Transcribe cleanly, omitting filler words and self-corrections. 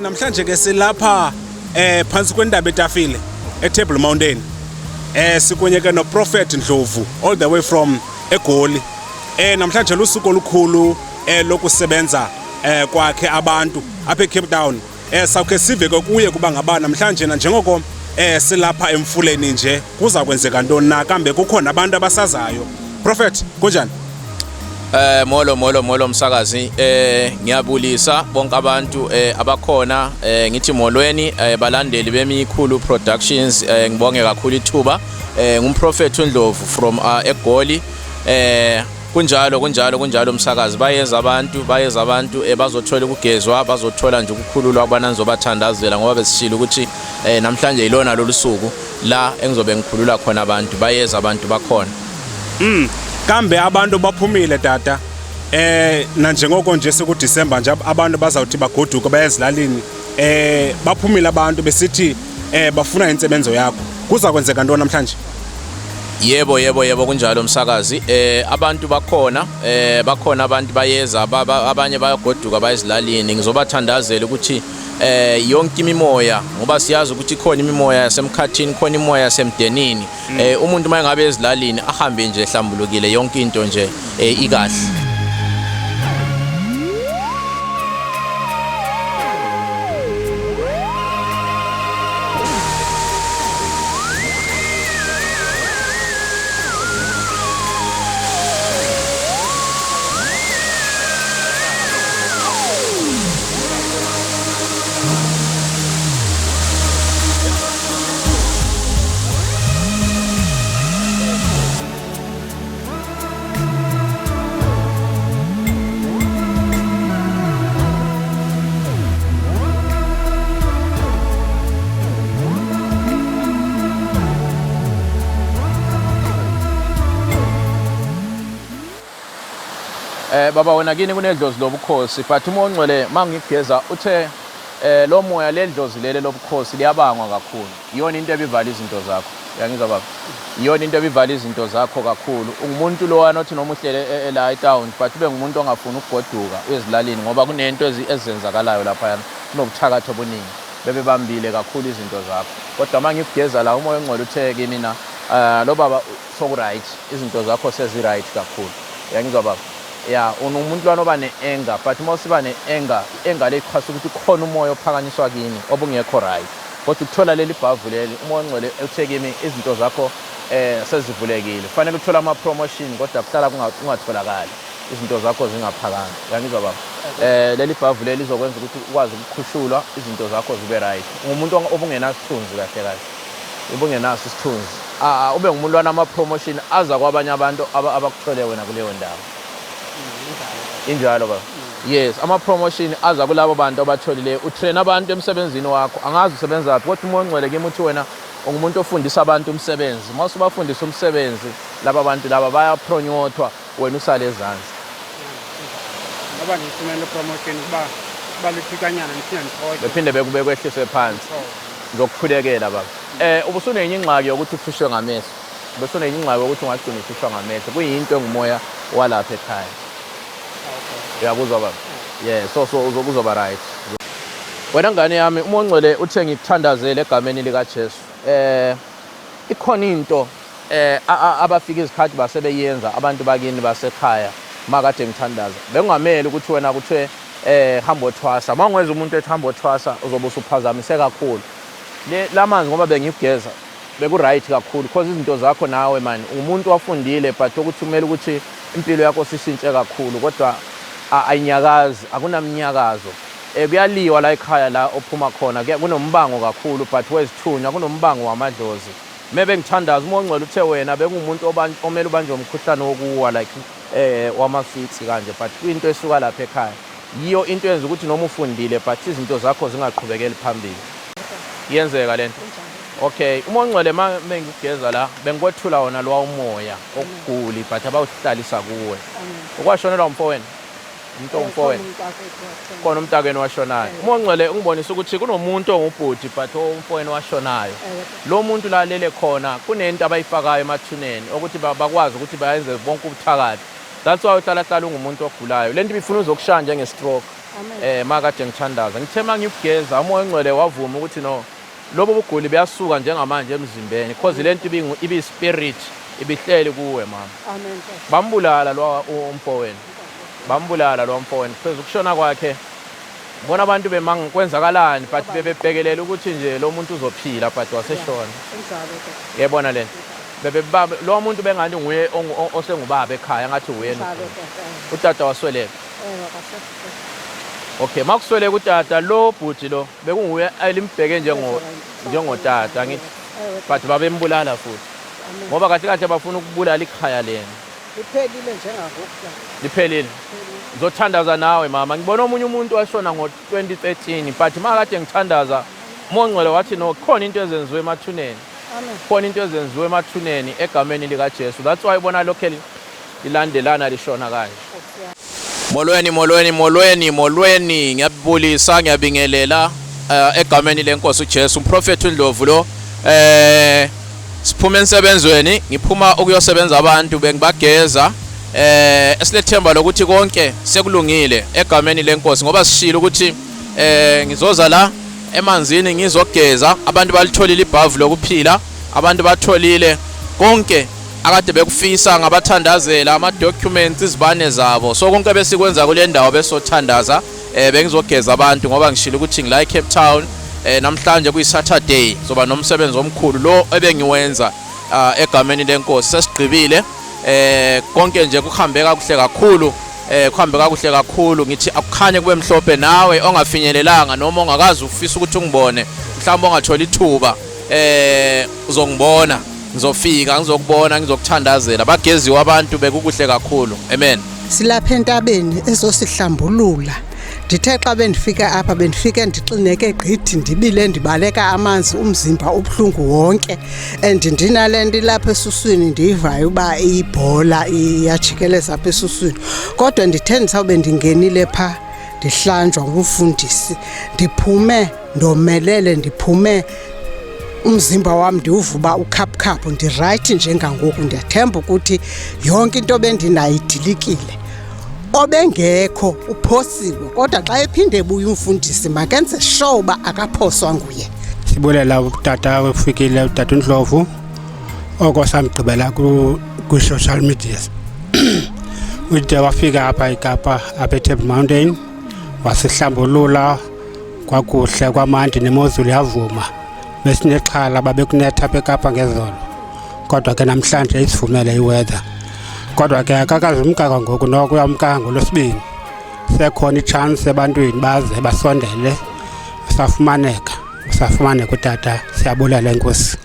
Namhlanje ke silapha phansi kwentaba etafile eTable Mountain. Sikunye ke noProphet Ndlovu all the way from eGoli. Namhlanje lusuku olukhulu lokusebenza kwakhe abantu apha eCape Town. Sawukhe sive ke kuye kuba ngaba namhlanje na njengoko silapha emfuleni nje kuza kwenzeka ntoni na, kambe kukho nabantu abasazayo. Prophet, kunjani? Molo molo molo msakazi, ngiyabulisa bonke abantu abakhona, ngithi molweni balandeli bemikhulu Productions. Ngibonge kakhulu ithuba. Ngumprofeti uNdlovu from eGoli. Kunjalo kunjalo kunjalo msakazi, bayeza abantu, bayeza abantu, bazothola ukugezwa, bazothola nje ukukhululwa kubana nizobathandazela, ngoba besishilo ukuthi namhlanje yilona lolu suku la engizobe ngikhulula khona abantu. Bayeza abantu, bakhona. Kambe abantu baphumile tata. Nanjengoko nje seku December nje abantu bazawuthi bagoduke baye ezilalini. Baphumile abantu besithi bafuna intsebenzo yakho. Kuza kwenzeka ntoni namhlanje? Yebo yebo yebo, kunjalo msakazi. Abantu bakhona, bakhona abantu, bayeza, abanye bayagoduka bayezilalini. Ngizobathandazela ukuthi yonke imimoya, ngoba siyazi ukuthi khona imimoya yasemkhathini, khona imoya yasemdenini. Umuntu mayengabe ezilalini ahambe nje ehlambulukile, yonke into nje ikahle. Baba, wena kini kunedlozi lobukhosi, but uma ongcwele mangigeza uthe lo moya ledlozi lele lobukhosi liyabangwa kakhulu. Iyona into ebivala izinto zakho. Uyangizwa baba? Iyona into ebivala izinto zakho kakhulu. Ungumuntu lowana othi noma uhlele la etown, but ube ngumuntu ongafuni ukugoduka uyezilalini, ngoba kunento ezenzakalayo laphayana, kunobuthakathi obuningi, bebebambile kakhulu izinto zakho. Kodwa uma ngikugeza la, umoya ongcwele uthe kimi na lo baba soku-right, izinto zakho sezi-right kakhulu. Uyangizwa baba? Ya, umuntu lwana oba ne-anger, but uma usiba ne-anger, i-anger le ichasa ukuthi khona umoya ophakanyiswa kini obungekho right. Kodwa ukuthola leli bhavu leli, umoya ongcwele uthe kimi izinto zakho sezivulekile. Kufanele uthole ama-promotion, kodwa kuhlala kungatholakali, izinto zakho zingaphakami. Uyangizwa baba? Leli bhavu leli lizokwenza ukuthi ukwazi ukukhushulwa, izinto zakho zibe right. Ungumuntu obungenasithunzi kahle kahle, ubungenaso isithunzi. Ube ngumuntu wanama-promotion aza kwabanye abantu abakuthole wena kuleyo ndawo. Injalo baba? Yes, ama-promotion aza kulabo bantu abatholileyo. Utrain abantu emsebenzini wakho, angazi usebenza phi, kodwa umoya ongcwele kimi uthi wena ungumuntu ofundisa abantu umsebenzi. Uma usubafundisa umsebenzi laba bantu laba bayapromotwa, wena usale ezansi. Ngoba ngiyifumene promotion kuba lithikanyana ndiphinde ndithotywe. Bephinde bekwehliswe phansi. Ngizokukhulekela baba. Ubusunenye ingxaki yokuthi uhlushwe ngamehlo. Ubusunenye ingxaki yokuthi ungagcina uhlushwa ngamehlo. Kuyinto engumoya walapha ekhaya. Uyakuzwa baba? Yeah, so uzokuzoba right. Wena ngane yami, uma ongcwele uthe ngikuthandazele egameni lika Jesu. Ikhona into abafika izikhathi basebeyenza abantu bakini basekhaya makade ngithandaza. Bekungamele ukuthi wena kuthiwe hamba othwasa. Mangwenza umuntu ethi hamba othwasa, uzobe usuphazamise kakhulu. Le lamanzi, ngoba bengikugeza beku right kakhulu, because izinto zakho nawe man ungumuntu wafundile, but ukuthi kumele ukuthi impilo yakho sishintshe kakhulu, kodwa ayinyakazi, akunamnyakazo. Kuyaliwa la ekhaya la ophuma khona, kunombango kakhulu, but wezithunywa kunombango wamadlozi. Mebe ngithandaza, uma ongcwele uthe wena bekungumuntu omele ubanjwe umkhuhlane wokuwa, like wamafitsi kanje, but kuyinto esuka lapha ekhaya. Yiyo into yenza ukuthi noma ufundile, but izinto zakho zingaqhubekeli phambili. Iyenzeka lento. Okay, uma ongcwele mengikugeza la bengikwethula wona lowa umoya okuguli, but abawuhlalisa kuwe. Ukwashonelwa umfowenu? Umuntu ongumfowenu? Khona umntakweni washonayo. Uma ongcwele ungibonisa ukuthi kunomuntu ongubhuti, but umfowenu washonayo. Lo muntu lalele khona kunento abayifakayo emathuneni ukuthi bakwazi ukuthi bayenze bonke ubuthakathi. That's why uhlala hlala ungumuntu ogulayo. Lento ibifuna uzokushaya njenge-stroke. Makade ngithandaza ngithe mangikugeza umoya ongcwele wavuma ukuthi no lobo buguli buyasuka njengamanje emzimbeni cause lento ibi spirit ibihleli kuwe mama. Amen. Bambulala lo umfowenu. Bambulala lo mfowenu. Phezu ukushona kwakhe bona abantu bemang kwenzakalani but bebebhekelela ukuthi nje lo muntu uzophila but waseshona. Yebona lento. Bebebaba lo muntu bengathi nguye osengubaba ekhaya ngathi uyena. Utata wasweleka. Okay, makusweleka utata lo bhuti lo bekunguye elimbheke njengo njengotata ngithi but babembulala futhi. Ngoba kahle kahle bafuna ukubulala ikhaya lena. Liphelile njengangoku. Liphelile. Ngizothandaza nawe mama. Ngibona omunye umuntu washona ngo-2013 but makade ngithandaza uMongcwele wathi no khona into ezenziwe emathuneni. Khona into ezenziwe emathuneni egameni likaJesu. That's why ubona lokho lilandelana lishona kanje. Molweni molweni molweni molweni ngiyabulisa ngiyabingelela egameni lenkosi uJesu. Umprofeti uNdlovu lo siphuma ensebenzweni ngiphuma ukuyosebenza abantu bengibageza esilethemba lokuthi konke sekulungile egameni lenkosi ngoba sishilo ukuthi ngizoza la emanzini ngizogeza abantu balitholile ibhavu lokuphila abantu batholile konke akade bekufisa ngabathandazela ama documents izibane zabo so konke besikwenza kule ndawo besothandaza bengizogeza abantu ngoba ngishilo ukuthi ngila eCape Town namhlanje kuyi Saturday zoba nomsebenzi omkhulu lo ebengiwenza egameni lenkosi sesigqibile konke nje kuhambe kakuhle kakhulu kuhambe kakuhle kakhulu ngithi akukhanye kube mhlophe nawe ongafinyelelanga noma ongakazi ufisa ukuthi ungibone mhlawumbe ongathola ithuba uzongibona ngizofika ngizokubona ngizokuthandazela bageziwe abantu bekukuhle kakhulu amen. Silapha entabeni ezosihlambulula. Ndithe xa bendifika apha bendifike ndixineke gqithi ndibile ndibaleka amanzi umzimba ubuhlungu wonke and ndinale nto ilapha esuswini ndiyivayo uba iyibhola iyajikeleza apha esuswini kodwa ndithe ndisawube ndingenile pha ndihlanjwa ngumfundisi ndiphume ndomelele ndiphume umzimba wam ndiwuvuba ukhaphukhaphu ndirayithi njengangoku ndiyathemba ukuthi yonke into bendinayo idilikile. Obengekho uphosiwe kodwa xa ephinde ebuya umfundisi makenze sure uba akaphoswa nguye. Sibulela utata ufikile utata uNdlovu oko samgqibela kwi-social media. Ude wafika apha eKapa apha eTable Mountain wasihlambulula kwakuhle kwamandi nemozulu yavuma. Besinexhala babekunetha apha eKapa ngezolo kodwa ke namhlanje isivumele iweather. Kodwa ke akakazumka kwangoku noko uyamka ngolwesibini. Sekhona i-chance ebantwini baze basondele usafumaneka utata siyabulela enkosi.